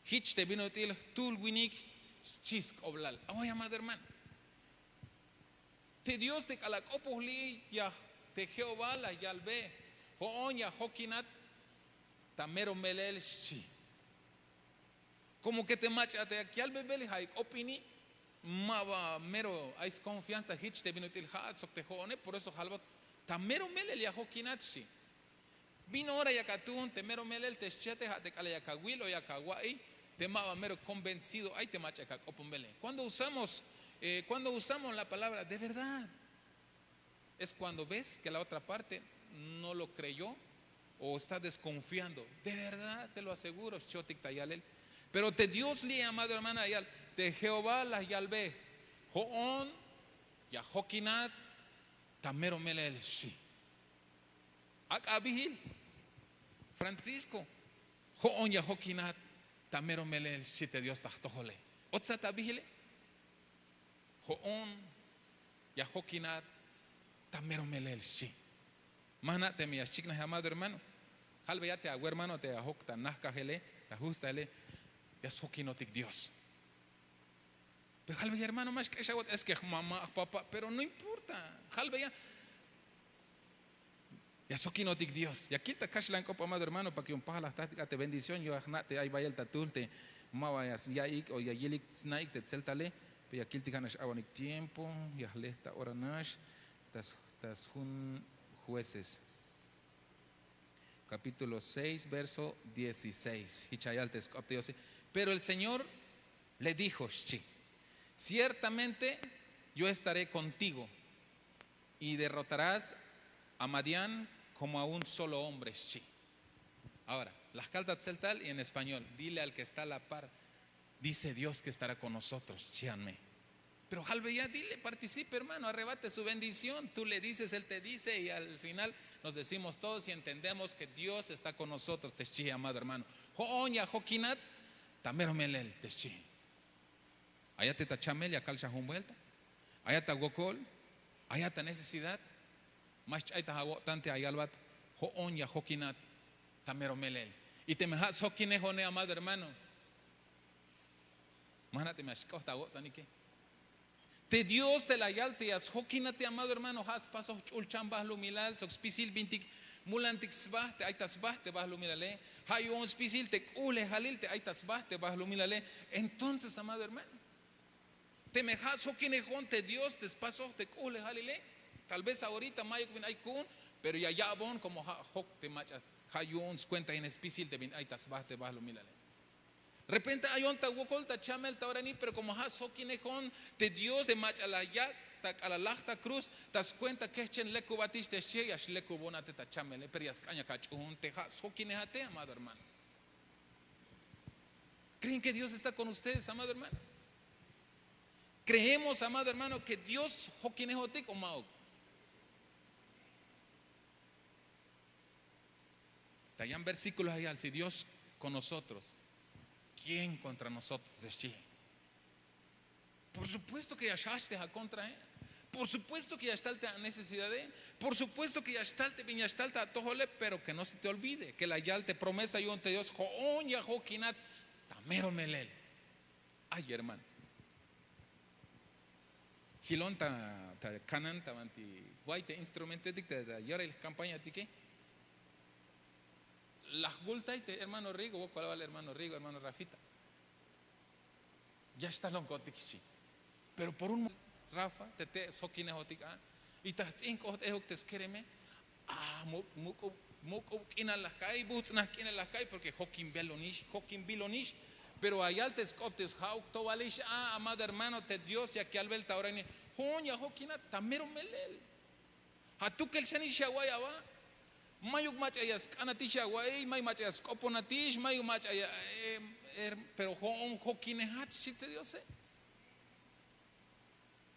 jich te bin ut'il jtuhl winik xchi sk'oblal. Away amado hermano, te dios te k'al ak'opoj li' ya te jehová la yalbe, jo'on ya jokinat ta mero melel xchi. Komo ke te mach'a te yak yalbebel ja' ik'op ini, ma ba mero ay skonfianza jich te bin ut'il ja'at sok te jo'one. Por eso jalbot ta mero melel ya jokinat xchi. Bin ora yak atuun te mero melel te xchiate ja' te k'alal yak awil o yak awa'iy, te ma ba mero konvencido ay te mach'a yak ak'oponbele. Kuando usamos la palabra de verdad, es kuando ves ke la otra parte no lo kreyó o está deskonfiando. De verdad te lo aseguro xchiotik ta yalel. Pero te dios li' amado hermano la yal, te jehová la yalbe, jo'on ya jokinat ta mero melel xchi. Ak'a abihil, francisco, jo'on ya jokinat ta mero melel xchi te dios ta jtojole. Otsat abihile, jo'on ya jokinat ta mero melel xchi. Ma jna' teme ya xchiknaj amado hermano, jalbeya te awermano te ajok ta najkajele, ta jujstajele, ya sjokinotik dios. Pero jalbeya hermano ma xk'exawot es ke jmama' jpapa', pero no importa. Jalbeya ya sjokinotik dios. Ya kil ta kaxlan k'op amado hermano pa ke yu'un pajal la jtahtik a te bendición. Yo ya jna' te ay bayel ta tuhl te ma ba ya ya'iyik o ya yilik sna'ik te tzeltale. Pero ya kiltik ja' nax awanik tiempo, ya jle ta ora nax ta sjun jueces, kapítulo seis verso dieciséis. Jich ya yal te sk'op te diose. Pero el señor le dijo xchi, ciertamente yo estaré kontigo y derrotarás a madián, komo a un solo hombre xchi. Ahora la jkal ta tzeltal y en español, dile al ke está la par, dice dios ke estará kon nosotros xchian me. Pero halbeya, dile, participe, hermano, arrebate su bendición. Tú le dices, él te dice, y al final nos decimos todos y entendemos que Dios está con nosotros, te xchi, amado hermano. Jo'on ya jokinat ta mero melel, te xchi. Ayate ta chamel, ya kal xa jun vuelta. Ayat ta wokol, ayat ta necesidad. Ma xch'ay ta awo'tan te ayalbat, jo'on ya jokinat ta mero melel. Y teme ja' sjokinejone, amado hermano, ma jna' teme ya xk'oht awo'tanike. Te Dios te la yal te ya sjokinate, amado hermano, ja' spasoj ch'ulchan balumilal sok spisil bintik mulantik sba te ay ta sba te balumilale. Ja' yu'un spisil te k'uhlejalil te ay ta sba te balumilale. Entonces, amado hermano, teme ja' sjokinejon te Dios te spasoj te k'uhlejalile, tal vez ahorita mayuk bin ay ku'un, pero ya ya'bon como ja' jok te mach'a, ja' yu'un skuentahin spisil te bin ay ta sba te balumilale. Repente ayon ta wokol ta chamel ta orani, pero como ja' sjokinejon te Dios te mach'a la yak' ta k'alal laj ta cruz, ta skuenta kehchen lekubatix te xchi, ya xlekubonate ta chamele, pero ya sk'an yak ach'uhun te ja' sjokinejate, amado hermano. ¿Creen que Dios está con ustedes, amado hermano? ¿Creemos, amado hermano, que Dios jokinejotik o ma'uk? Ta yan versículo ya yal: si Dios con nosotros, ¿quién contra nosotros? Te xchi. Por supuesto que ya xjajch te akontrae. Por supuesto que ya xtal te anecesidade. Por supuesto que ya xtal te bin ya xtal ta atojole, pero que no se te olvide que la yal te promesa yu'un te Dios, jo'on ya jokinat ta mero melel. Ay, hermano. Jilon ta, ta kanan ta banti way te instrumentoetik ta, ta yorahil jcampañatike. La jwultay te hermano Rigo, wokol awal hermano Rigo, hermano Rafita. Ya xtalonkotik, xchi. Pero por un mo-, Rafa, te te' sjokinejotik a, y ta jts'in k'ot ejuk te skereme, a, muk', muk'ub, muk'ub k'inal la jka'iy, buts'naj k'inal la jka'iy, porque jokinbilonix, jokinbilonix. Pero ya yal te sk'op te Dios, ja'uk to walix a, amado hermano, te Dios yak yalbel ta ora ini, jo'on ya jokinat ta mero melel. Ja' tukel xanix ya awa'iy aba. Mayuk mach'a ya sk'anatix ya awa'iy, mayuk mach'a ya sk'oponatix, mayuk mach'a ya, eh, eh, pero jo'on jokinejat, xchi te Diose.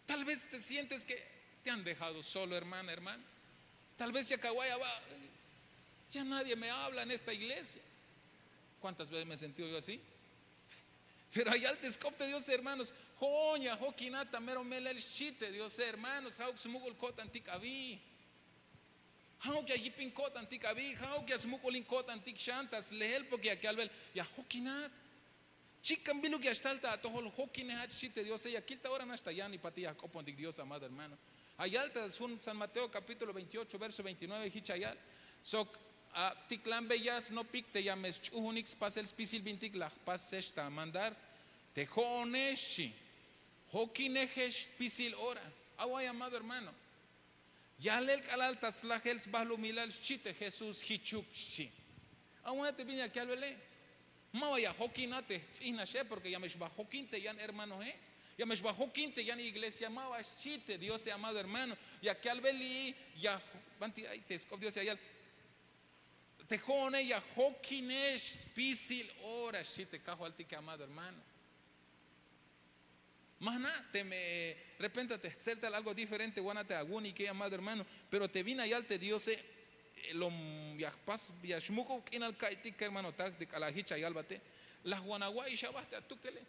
Tal vez te sientes que te han dejado solo, hermana, hermano. Tal vez yak awa'iy aba, ya nadie me habla en esta iglesia. ¿Cuántas veces me he sentido yo así? Pero ya yal te sk'op te Diose, hermanos, jo'on ya jokinat ta mero melel, xchi te Diose, hermanos, ja'uk smuk'ul ko'tantik abi. Ja'uk ya yipin ko'tantik abi, ja'uk ya smuk'ulin ko'tantik xan ta sleel, porque yak yalbel ya jokinat. Chikan biluk ya xtal ta atojol, jokinejat, xchi te Diose. Ya kil ta ora nax ta yan y pati ya jk'opontik Dios, amado hermano. Ya yal ta jun San Mateo capítulo veintiocho, verso veintinueve, jich ya yal: sok ak'tiklanbeya snopik te ya me sch'uhunik spasel spisil bintik la jpasex ta mandar, te jo'one, xchi, jokinejex spisil ora. Awa'iy, amado hermano. Yalel k'alal ta slajel sbalumilal, xchi te Jesús, jichuk, xchi. Awa'iy te bin yak yalbele. Maba ya jokinat te jts'in naxe, porque ya me xba jokin te yan hermanoe, ya me xba jokin te yan iglesia, maba, xchi te Diose, amado hermano. Yak yalbeli, ya jo-, banti ay te sk'op Dios ya yal: te jo'one ya jokinex spisil ora, xchi te Kajwaltike, amado hermano. Ma jna' teme repente te jtzel tal algo diferente, wan a te awu'unike, amado hermano, pero te bin ya yal te Diose, eh, lo ya jpas, ya xmuk'ub k'inal ka'iytik, kermanotak, te k'alal jich ya yalbate, la wan awa'ix aba te atukele.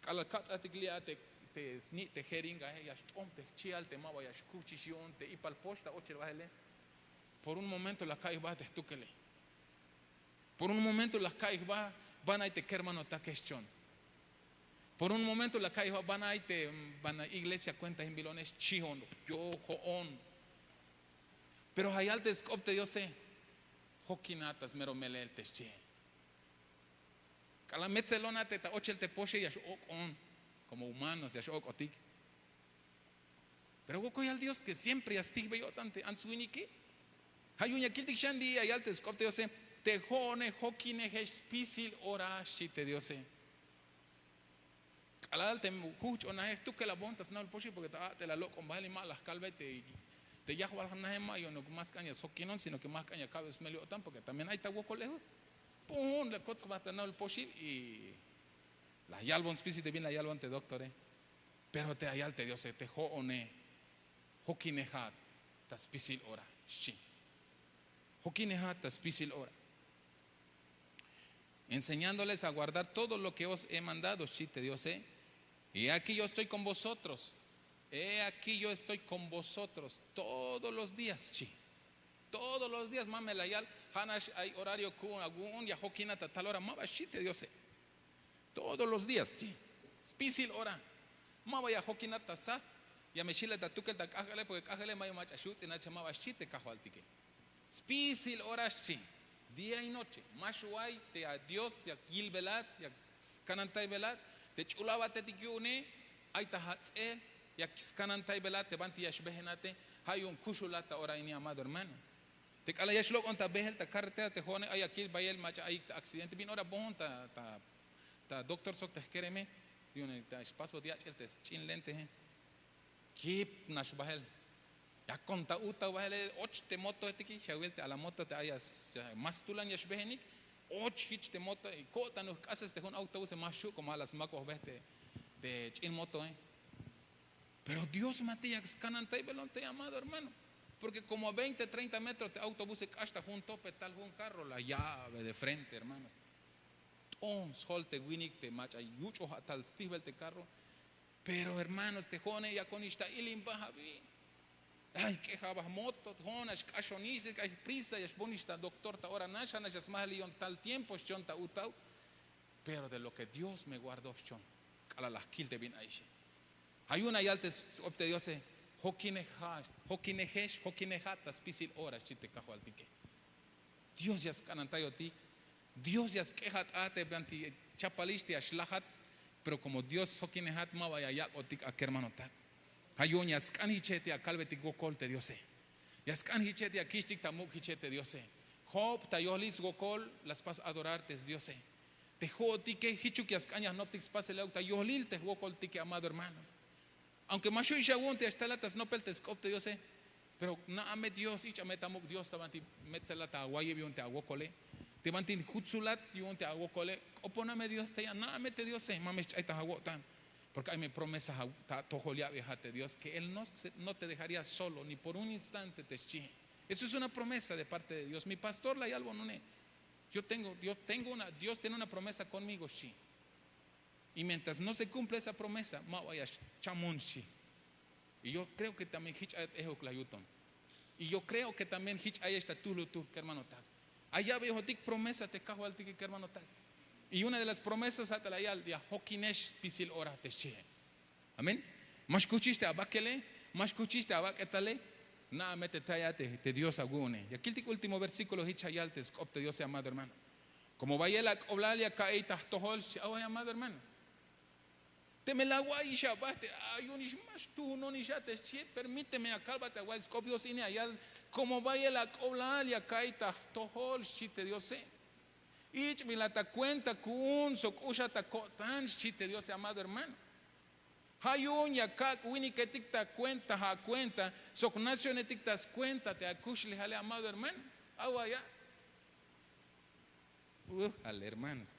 K'alal kats'atik li' a te, te sni' te jeringae, ya xt'om te jchi'al te maba ya xkuhchix yu'un te ipal pox ta ochel baele. Por un momento la ka'iy jba te jtukele. Por un momento la ka'iy jba ban ay te kermanotakex chon. Por un momento la ka'iy jba ban ay te, mm, ban iglesia cuenta jin bilonex, xchion, yo, jo'on. Pero ya yal te sk'op te Diose, jokinat ta smero melel, te xchi. K'alal metselon a te ta ochel te poxe, ya x-ok'on, como humanos ya x-ok'otik. Pero wokol yal Dios que siempre ya stijbe yo'tan te ants winike. Ja' yu'un ya kiltik xan li' ya yal te sk'op te Diose, te jo'one jokinejex spisil ora, xchi te Diose. K'alal te jujch'onaje, jtukel abon ta snajul poxil, porque ta a'tel alok'on bael y ma la jkalbe te, te yajwal jnaje, ma yu'unuk ma sk'an ya sjokinon, sino que ma jk'an ya ka'be smel yo'tan, porque también ay ta wokol ejuk. Pum, la kots jba ta najul poxil y la yalbon spisil te bin la yalbon te doctore. Pero te ayal te diose te ho'one, jokinejat ta spisil ora, xchi. Jokinejat ta spisil ora, enseñándoles a guardar todo lo que os he mandado, xchi te diose. Y aquí yo estoy con vosotros. He aquí yo estoy con vosotros todos los días, xchi. Todos los días. Ma me la yal, ha nax ay horario ku'un awu'un ya jokinat ta tal ora, ma ba xchi te diose. Todos los días, xchi. Spisil ora. Ma ba ya jokinat ta sat, ya me xjilat ta tukel ta k'ajk'ale, porque k'ajk'ale ma yu'un mach'a xutz'inat, ma ba xchi te kajwaltike. Spisil ora, xchi. Día y noche ma xway te adios ya yilbelat, ya skanantaybelat. Te ch'ul a'batetik yu'une, ay ta ats'el ya skanantaybelat te banti ya xbehenate. Ha yu'un kuxulat ta ora ini, amado hermano. Te k'alal ya xlok'on ta behel ta carretera, te jo'one ay ya kil bayel mach'a ayik ta accidente, bin ora bohon ta doctor sok te jkereme, yu'un ta xpasbot yach'el te sch'in lenteje. Kip nax bahel. Yakon ta utaw bahele, och te motoetike, xawil te a la moto te ay ya, ma stulan ya xbehenik. Och jich te moto, ko'tan ujk'ases te jun autobuse, ma xju', komo a la smak'ojbej te ch'in motoe. Pero dios ma te yak skanantaybelon te, amado hermano. Porque komo a veinte treinta metros te autobuse k'ax ta jun tope tal jun karro la ya'be de frente, hermanos. T'on sjol te winik te mach'a yuch'oj a tal stijbel te karro. Pero hermanos, te jo'one yakonix ta ilimba abi. Ay k'ej aba jmoto, jo'on nax k'axonix, ay prisa ya xbonix ta doktor ta ora nax, ja' nax ya smajliyon tal tiempo xchon ta utaw. Pero de lo ke dios me guardo xchon. K'alal la jkil te bin ayexe. Ja' yu'un la yal te sk'op te diose. Jokinejex, jokinejat ta spisil ora, xchi te kajwaltike. Dios ya sk'anantayotik. Dios ya sk'ejat a te banti chapalix te ya xlajat. Pero komo dios jokinejat, ma ba ya yak'otik a kermanotak. Ja' yu'un ya sk'an jiche te ya kalbetik wokol te diose. Ya sk'an jiche te ya kixtik ta muk' jiche te diose. Job ta yohlil swokol la spas adorar te sdiose. Te jo'otike jichuk ya sk'an ya jnoptik spasel euk ta yohlil te jwokoltike, amado hermano. Aunke ma xu' ix awu'un te ya xtalat ta snopel te sk'op te diose. Pero na'a me dios, ich'a me ta muk' dios ta banti metzelat awayeb yu'un te awokole. Te banti jutsulat yu'un te awokole, k'opona me dios tey a, na'a me te diose, ma me xch'ay ta awo'tan. Porke ay me promesa ta atojol ya'bejat te dios ke él no te dejaría solo ni por un instante te xchihe. Eso es una promesa de parte de dios, mi pastor la yalbon une. Yo tengo una dios tiene una promesa konmigo xchi. Y mientras no se kumple esa promesa ma ba ya xchamon xchi. Y yo kreo ke también jich ayat ehuk la yuton. Y yo kreo ke también jich ayex ta tuhlutuhl kermanotak. Ay ya'beyojotik promesa te kajwaltike kermanotak. Y una de las promesas a ta la yal ya jokinex spisil ora te xchihe. Amén. Ma xkuchix te abakele, ma xkuchix te abak'etale. Na'a me te tey a te dios awu'une ya kiltik último versíkulo jich ya yal te sk'op te diose amado hermano. Komo bayel ak'oblal ya ka'iy ta jtojol xchi away amado hermano. Teme la awa'iyix aba te ayunix ma xtuhunonix a te xchihe permíteme akalbat awa'y sk'op dios ini ya yal. Komo bayel ak'oblal ya ka'iy ta jtojol xchi te diose. Ich'bilat akuenta ku'un sok k'uxat ako'tan xchi te diose amado hermano. Ja' yu'un ya kak' winiketik ta kuenta ja' akuenta sok nacionetik ta skuenta te akuxlejale amado hermano. Awaya. Ujale hermanos.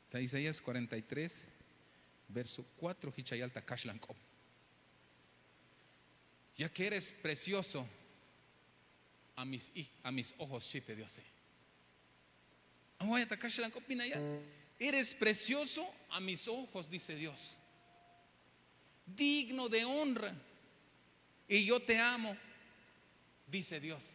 Ta isaías kuarenta y tres verso kuatro jich ya yal ta kaxlan k'op. Ya ke eres precioso a mis ojos xchi te diose. Awaya ta kaxlan k'op bin ayal. Eres precioso a mis ojos dice dios. Digno de honra. Y yo te amo dice dios.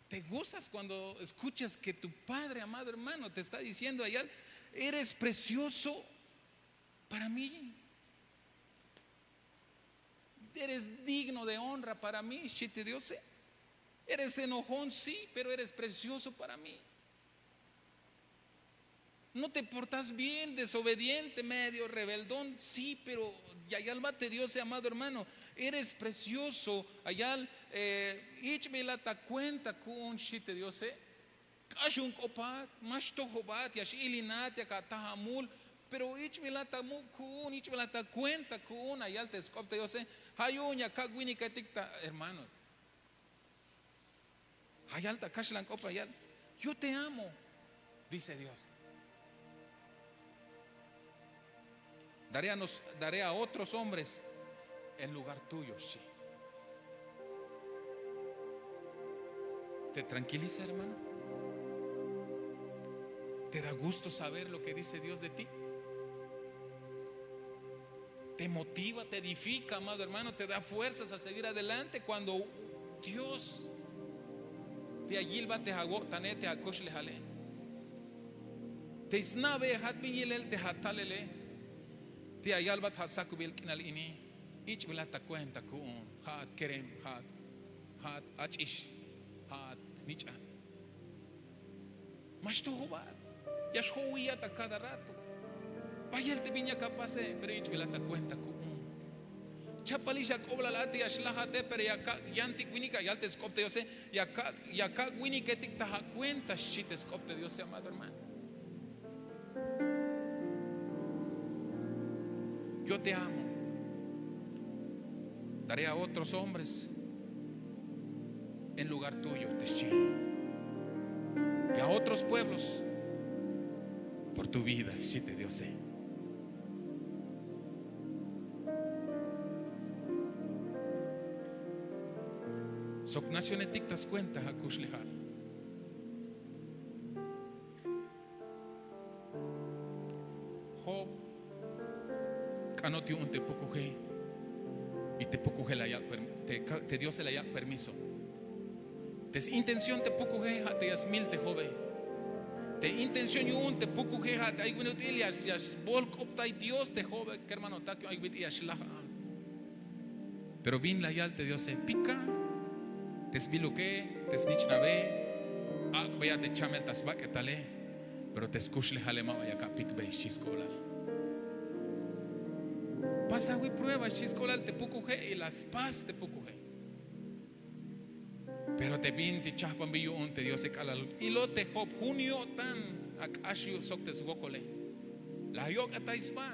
Te gozas kuando eskuchas ke tu padre amado hermano te está diciendo ayal, eres precioso para mí. Eres digno de honra para mí xchi te diose. Eres enojón sí pero eres precioso para mí. No te portas bien desobediente medio rebeldón sí pero ya yalbat te diose amado hermano. Eres precioso ayal. Ich'bilat akuenta ku'un xchi te diose. K'axunk'opat ma xtojobat ya x'ilinat yak ataj amul. Pero ich'bilat amuk ku'un ich'bilat akuenta ku'un ayal te sk'op te diose. Ja' yu'un ya kak' winiketik ta hermanos. Ja' yal ta kaxlan k'op, ja' yal: "Yo te amo", dice Dios. "Daré a nos-, daré a otros hombres en lugar tuyo", xchi. ¿Te tranquiliza, hermano? ¿Te da gusto saber lo que dice Dios de ti? Te motiva, te edifica, amado hermano, te da fuerzas a seguir adelante cuando Dios te ya yilbat te awo'tane, te akuxlejale. Te sna'beyejat bin yilel te atalele. Te ya yalbat ja' sakubil k'inal ini: "Ich'bilat ta cuenta ku'un, ja'at kerem, ja'at, ja'at ach'ix, ja'at jnich'an". Ma xtojobat. Ya xjowiyat a cada rato. Bayel te bin yak apase, pero ich'bilat ta cuenta ku'un. Chapalix ak'oblal a te ya xlajate, pero ya kak' yantik winik, ya yal te sk'op te Diose: "Ya kak', ya kak' winiketik ta acuenta", xchi te sk'op te Diose, amado hermano. "Yo te amo. Daré a otros hombres en lugar tuyo", te xchi. "Y a otros pueblos por tu vida", xchi te Diose. Sok nacionetik ta scuenta akuxlejal. Job, k'anot yu'un te pukuje. Y te pukuje la yak' perm-, te ka-, te Diose la yak' permiso. Te s-intención te pukuje ja' te ya smil te Jobe. Te intención yu'un te pukuje ja' te ay bin ut'il ya, ya sbolk'optay Dios te Jobe, kermanotak, yu'un ay bin ut'il ya xlaj a. Pero bin la yal te Diose: "Pika te sbiluke, te snich'nabe, ak'beya te chamel ta sbak'etale, pero te skuxlejale maba yak apikbe", xchi sk'oblal. Pasa awil prueba, xchi sk'oblal te pukuje, y la spas te pukuje. Pero te bin te chajpanbil yu'un te Diose, k'alal ilot te Job jun yo'tan ak'ax yu' sok te swokole, la yok' atay sba.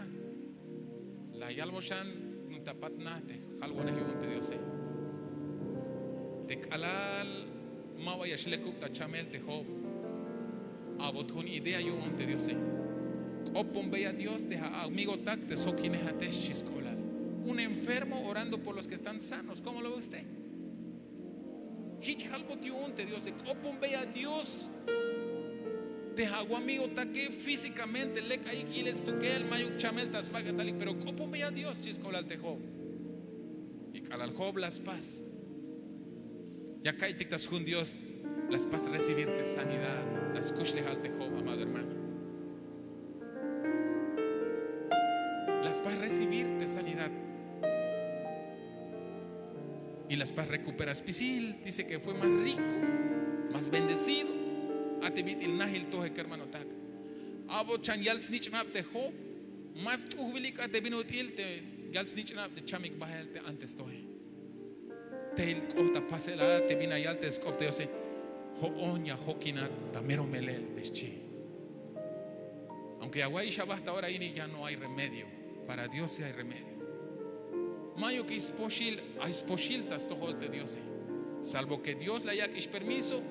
La yalboxan: "Nutapat na te jalwanej yu'un te Diose". Te k'alal maba ya xlekub ta chamel te Job, a'bot jun idea yu'un te Diose. "K'oponbeya Dios te amigotak te sjokinejate", xchi sk'oblal. "Un enfermo orando por los que están sanos. ¿Cómo lo ve usted?" Jich jalbot yu'un te Diose: "K'oponbeya Dios te awamigotake físicamente, lek ayik yilel stukel, mayuk chamel ta sbak'etalik, pero k'oponbeya Dios", xchi sk'oblal te Job. Y k'alal Job la spas, ya ka'iytik ta sjun Dios, la spas recibir te sanidad, la skuxlejal te Job, amado hermano. La spas recibir te sanidad. Y la spas recuperar spisil, dice que fue más rico, más bendecido. A te bit'il najil toje, kermanotak. A'bot xan yal snich'nab te Job, más t'ujbilik a te bin ut'il te yal snich'nab te chamik bael te antes toje. Tey k'ot ta pasel a te bin la yal te sk'op te Diose: "Jo'on ya jokinat ta mero melel", te xchi. Aunque ya awa'ix aba ta ora ini, ya no hay remedio. Para Dios sí hay remedio. Mayukix spoxil, ay spoxil ta stojol te Diose. Salvo que Dios la yak'ix permiso,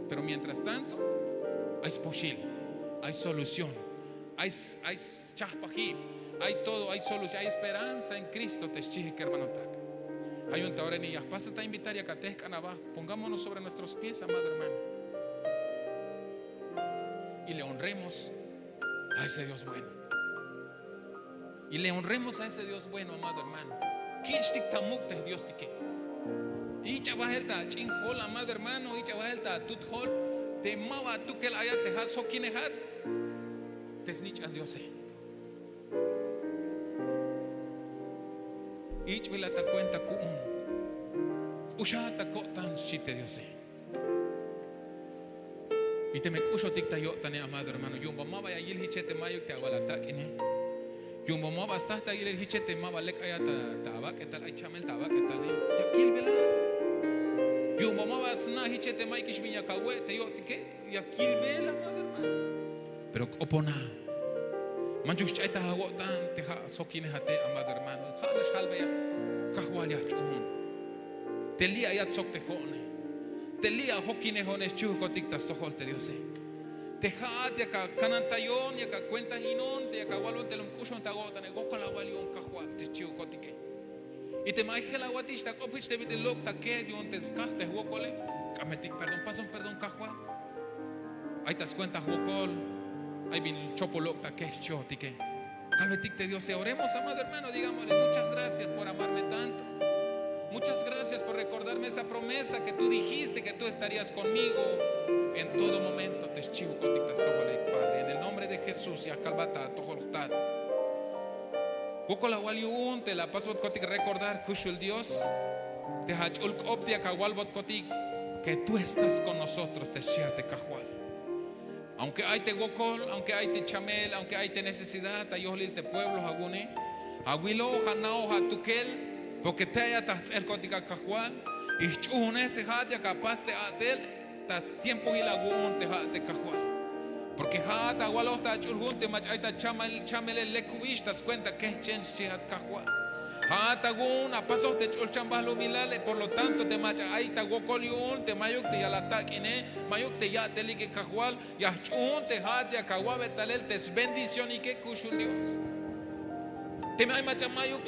pero mientras tanto, ay spoxil, ay solución, ay s-, ay s-, chajpajib, ay todo, ay solución, ay esperanza en Cristo, te xchije, kermanotak. Ja' yu'un ta ora ini ya jpasat ta invitar, yak atejk'an aba, pongámonos sobre nuestros pies, amado hermano, y le honremos a ese Dios bueno. Y le honremos a ese Dios bueno, amado hermano. Kich'tik ta muk' te Diostike. Ich'a bael ta ach'in jol, amado hermano, ich'a bael ta atut jol, te maba atukel ayat te ja' sjokinejat te snich'an Diose. Ich'bilat ta cuenta ku'un. K'uxat ta ko'tan, xchi te Diose. Y teme k'uxotik ta yo'tane, amado hermano, yu'un ba maba ya yil jiche te mayuk te awal atak'ine. Yu'un ba maba staj ta yilel jiche te maba lek ayat ta, ta abak'etal, ay chamel ta abak'etale. Ya kilbel a. Yu'un ba maba sna' jiche te mayukix bin yak awe' te yo'tike. Ya kilbel, amado hermano. Pero k'opona. Manchuk xch'ay ta awo'tan te ja' sjokinejate, amado hermano. Ja' nax jalbeya. Kajwal ya jch'uun. Te li' ayat sok te jo'one. Te li' ajokinejon ex chihukotik ta stojol te diose. Te ja'at yak akanantayon yak akuentajinon te yak awalbon te lum k'uxon ta awo'tane wokol awal yu'un kajwal te xchihukotike. Y teme ay jel awatix ta k'op jich te bit'il lok' ta kej yu'un te skaj te jwokole, k'ambetik perdón pason perdón kajwal. Ay ta skuenta jwokol ay bin chopol lok' ta kej xchihotike. Kalbetik te diose oremos amado hermano digámosle muchas gracias por amarme tanto. Muchas gracias por rekordarme esa promesa ke tu dijiste ke tu estarías konmigo en todo momento te xchihukotik ta stojolek padre en el nombre de jesús ya kalbat ta atojol jtat. Wokol awal yu'un te la apasbotkotik rekordar kuxul dios te ach'ul k'op te yak awalbotkotik ke tu estás kon nosotros te xchihat te kajwal. Aunke ay te wokol aunke ay te chamel aunke ay te necesidad ta yohlil te pueblo awu'une, awiloj ana'oj atukel. Porke tey ay ta jtz'elkotik akajwal y jch'uhunej te ja'at yak apas te a'tel ta stiempohil awu'un te ja'at te kajwal. Porke ja'at awaloj ta ach'ul jun te mach'a ay ta chamelel lekubix ta skuenta kehchen xchihat kajwal. Ja'at awu'un apasoj te ch'ulchan bahlumilale por lo tanto te mach'a ay ta wokol yu'un te mayuk te ya la atak'inej mayuk te ya'telike kajwal. Ya jch'uhun te ja'at yak awa'be talel te sbendicionike kuxul dios. Teme ay mach'a mayuk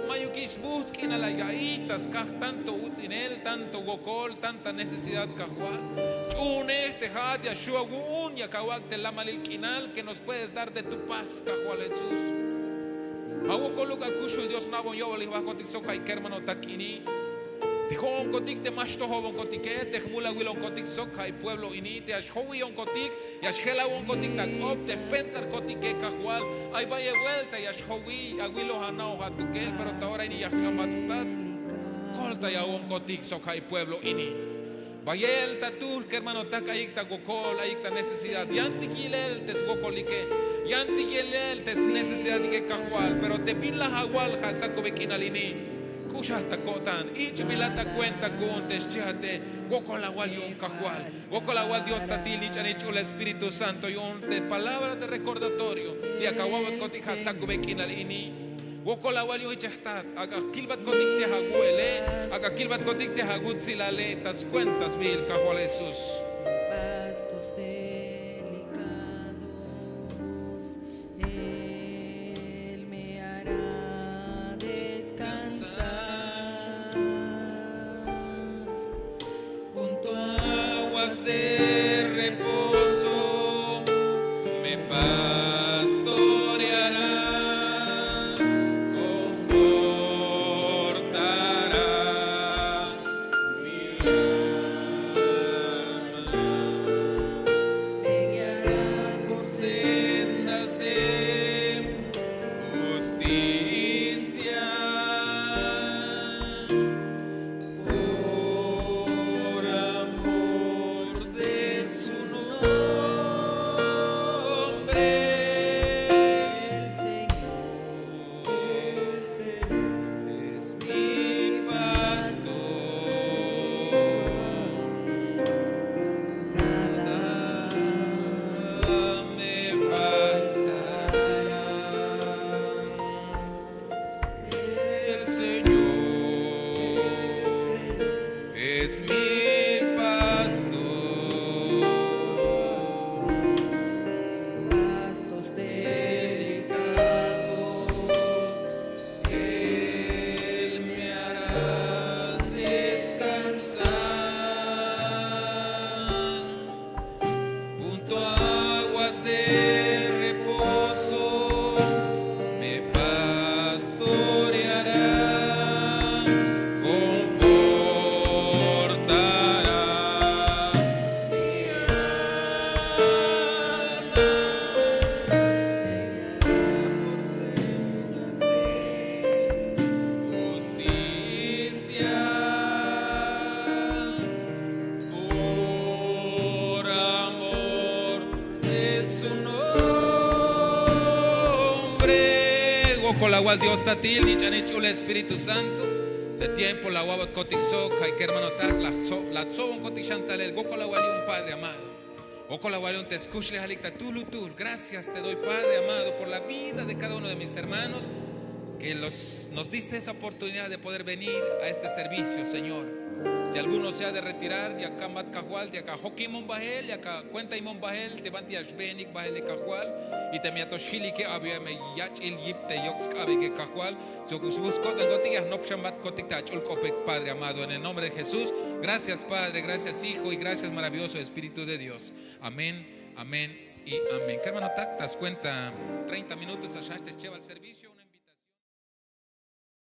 mayukix sbuhts' k'inal ay a'iy ta skaj tanto uts'inel tanto wokol tanta necesidad kajwal. Ch'uhunej te ja'at ya xhu' awu'un yak awak' te lamalil k'inal ke nos puedes dar de tu paz kajwal jesús. Awokoluk akuxul dios na'bon yo'bal jbahkotik sok ay kermanotak ini. Te jo'onkotik te ma xtojobonkotike te jmulawilonkotik sok ay pueblo ini te ya xjowiyonkotik ya xjelawonkotik ta k'op te jpentsarkotike kajwal. Ay bayel buelta ya xjowiy awiloj ana'oj atukel pero ta ora ini ya jk'ambat jtat. Koltayawonkotik sok ay pueblo ini. Bayel ta tuhl kermanotak ayik ta wokol ayik ta necesidad yantik yilel te swokolike. Yantik yilel te snecesidadike kajwal pero te bin laj awal ja' sakube k'inal ini. K'uxaj ta ko'tan ich'bilat akuenta ku'un te xchihate. Wokol awal yu'un kajwal. Wokol awal dios tatil nich'anil ch'ul espíritu santo yu'un te palabra te rekordatorio. Te yak awa'botkotik ja' sakube k'inal ini. Wokol awal yu'un jich jtat ak'a kilbatkotik te awu'ele ak'a kilbatkotik te awutsilale ta skuenta sbihil kajwal jesús. Pastos delicados, él me hará descansar. Junto a aguas de reposo me pastoreará, confortará mi alma, me guiará por sendas de justicia. Por amor de su nombre. El Señor es mi pastor, nada me faltará. El Señor es mi pastor. Pastos delicados, él me hará descansar. Junto a aguas de reposo me pastoreará, confortará mi alma. Por sendas de justicia. Por amor de su nombre. Wokol awal dios tatil nich'anil ch'ul espíritu santo. Te tiempo la awa'botkotik sok ay kermanotak la tsobonkotik xan talel wokol awal yu'un padre amado. Wokol awal yu'un te skuxlejalik ta tuhlutuhl gracias te doy padre amado por la vida de cada uno de mis hermanos, ke los nos diste esa oportunidad de poder venir a este servicio señor. Si alguno se ha de retirar, yak amat Kajwal, yak ajokimon bahel, yak akuentaimon bahel te banti ya xbehenik bahel e Kajwal. Y teme ya to xjilike, abi ya me yach'il yip te yok sk'abik e Kajwal. Sok sbus ko'tankotik, ya jnop xamatkotik te ach'ul k'opek, Padre amado, en el nombre de Jesús. Gracias, Padre, gracias, Hijo, y gracias, maravilloso Espíritu de Dios. Amén, amén y amén. Kermanotak, ta skuenta treinta minutos a xjajch te schebal servicio.